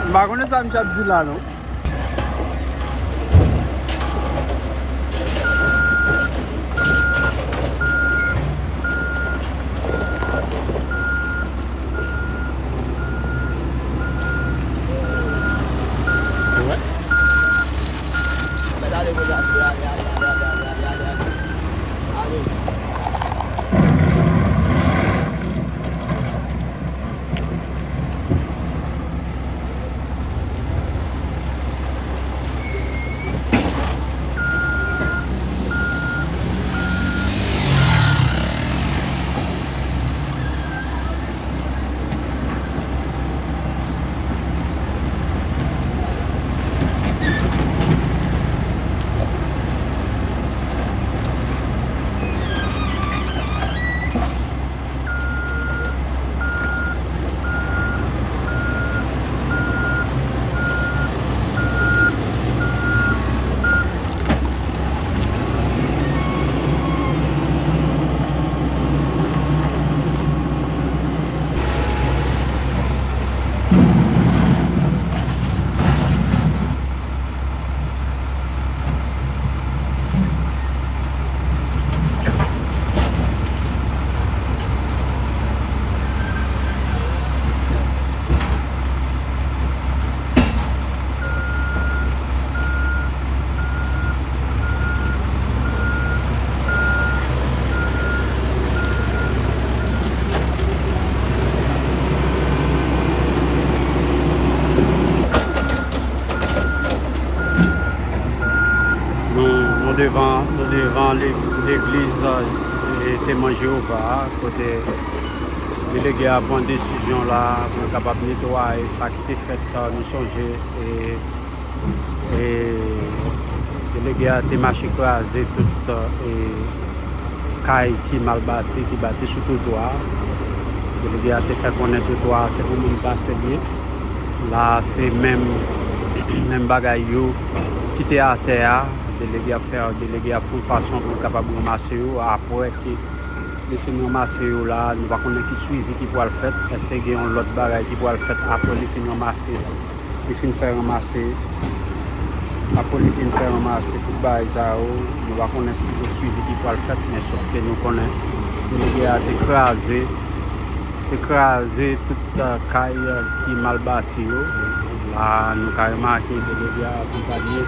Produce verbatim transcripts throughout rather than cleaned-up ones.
M pa konnen sa misye ap di la non. Nou, nou devan, nou devan le- legliz, e, Temwen Jewova a, kote delege a pran desizyon la pou l kapab netwaye sa ki te fèt, nou sonje, e, e, delege a te mache kraze tout, e, kay ki mal bati, ki bati sou twotwa a. Delege a te fè konnen twotwa a se pou moun pase l ye. La a se menm, menm bagay yo ki te atè a. Delege a fè, delege a fè yon fason pou l kapab ranmase yo. Apre ke li fin ranmase yo la, nou pa konnen ki swivi ki pral fèt. Èske gen yon lòt bagay ki pral fèt apre li fin ranmase, li fin fè ranmase, apre li fin fè ranmase tout bagay sa yo, nou pa konnen si gen swivi ki pral fèt, men sòf ke nou konnen delege a te kraze, te kraze tout, e, kay, e, ki mal bati yo. La, nou ka remake delege a akonpanye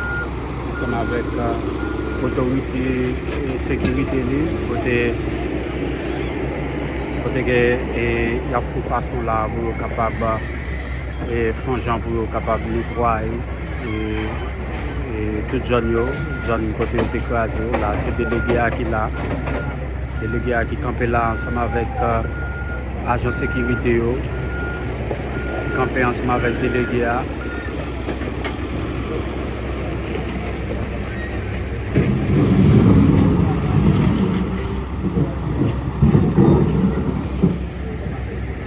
ansanm avèk, e, otorite, e, sekirite li, kote, kote ke, e, y ap fè fason la pou yo kapab, e, fè yon jan pou yo kapab netwaye, e, e, tout zòn yo, zòn kote yo te kraze yo. La, se delege a ki la. Delege a ki kanpe la ansanm avèk, e, ajan sekirite yo. Ki kanpe ansanm avèk delege a.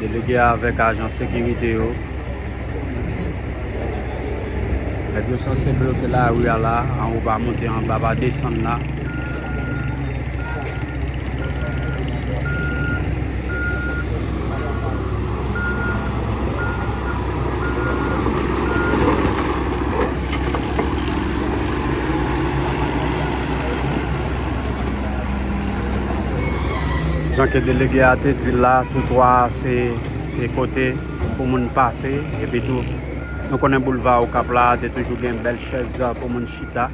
Delege a avèk ajan sekirite yo. Nèg yo sanse bloke lari a la, anwo pa monte, anba pa desann la. Jan ke delege a te di l la, twotwa a se, se kote pou moun pase, epi tou, Nou konnen boulva Okap la te toujou gen bèl chèz pou moun chita.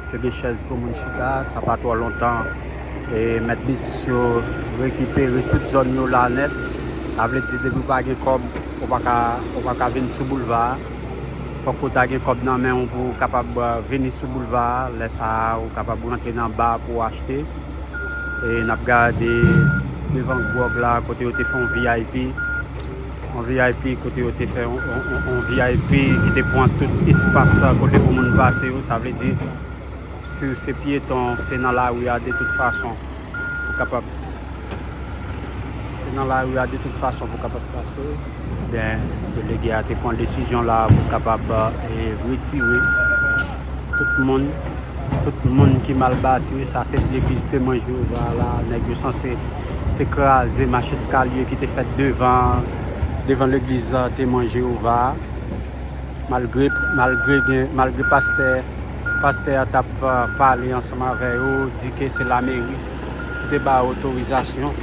Te gen chèz pou moun chita, sa pa twò lontan. E mèt biznis yo rekipere tout zòn yo la nèt. Sa vle di, depi w pa gen kòb, ou pa ka, ou pa ka vin sou boulva a. Fòk ou ta gen kòb nan men w pou w kapab, eh, vini sou boulva a. Lè sa a, ou kapab rantre nan ba pou w achte. E n ap gade devan gwòg la, kote yo te fè yon V I P. Yon V I P, kote yo te fè yon, yon, yon, yon V I P ki te pran tout espas sa kote pou moun pase yo. Sa vle di, si w se pyeton, se nan lari a de tout fason pou kapab, se nan lari a de tout fason pou kapab pase. Ben, delege a te pran desizyon la pou kapab, eh, retire tout moun, tout moun ki mal bati. Sa se legliz Temwen Jewova la. Nèg yo sanse te kraze mach eskalye ki te fèt devan, devan legliz, eh, Temwen Jewova. Malgre, malgre gen, malgre pastè, pastè a t ap, eh, pale ansanm avè yo, di ke se lameri ki te ba yo otorizasyon.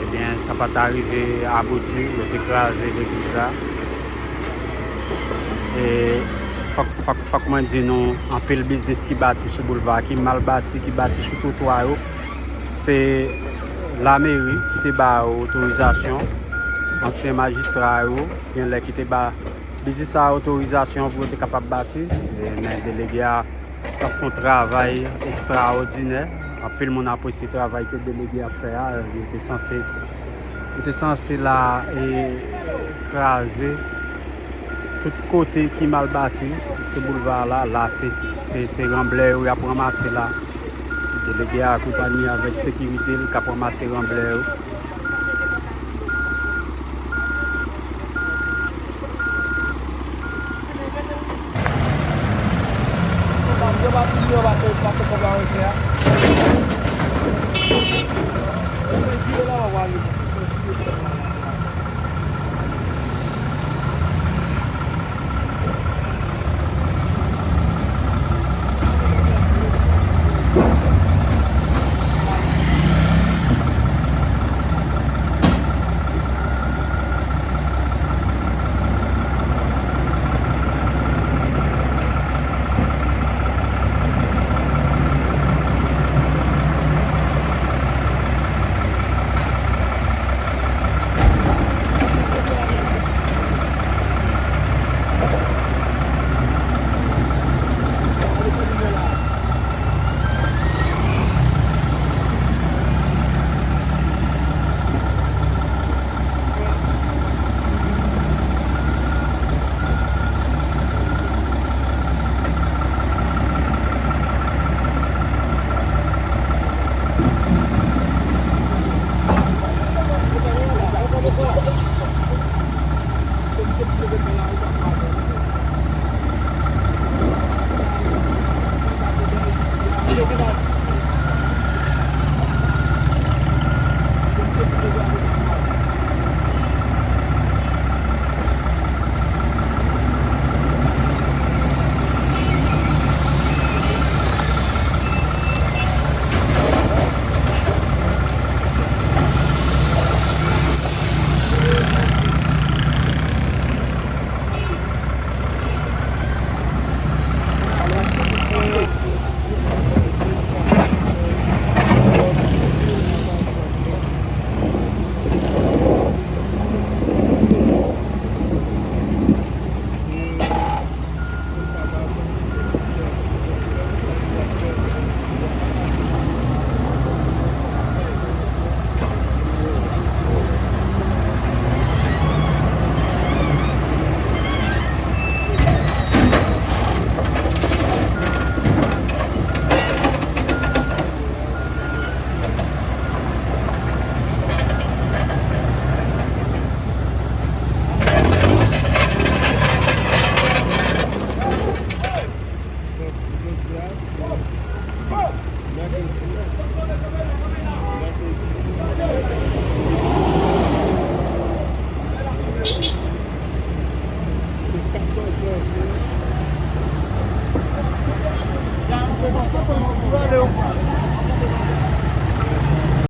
Ebyen, sa pa ta rive abouti, yo te kraze legliz la. E fòk, fòk, fòk mwen di nou, anpil biznis ki bati sou boulva, ki mal bati, ki bati sou twotwa yo, se lameri ki te ba yo otorizasyon, ansyen majistra yo, gen lè ki te ba biznis sa otorizasyon pou yo te kapab bati. E, men delege a t ap fè yon travay ekstraòdinè. Anpil moun apresye travay ke delege ap fè a. Yo te sanse, yo te sanse la e kraze tout kote ki mal bati sou boulva la. La, se, se, se ranblè yo y ap ranmase la. Delege a akonpanye avèk sekirite l k ap ranmase ranblè yo.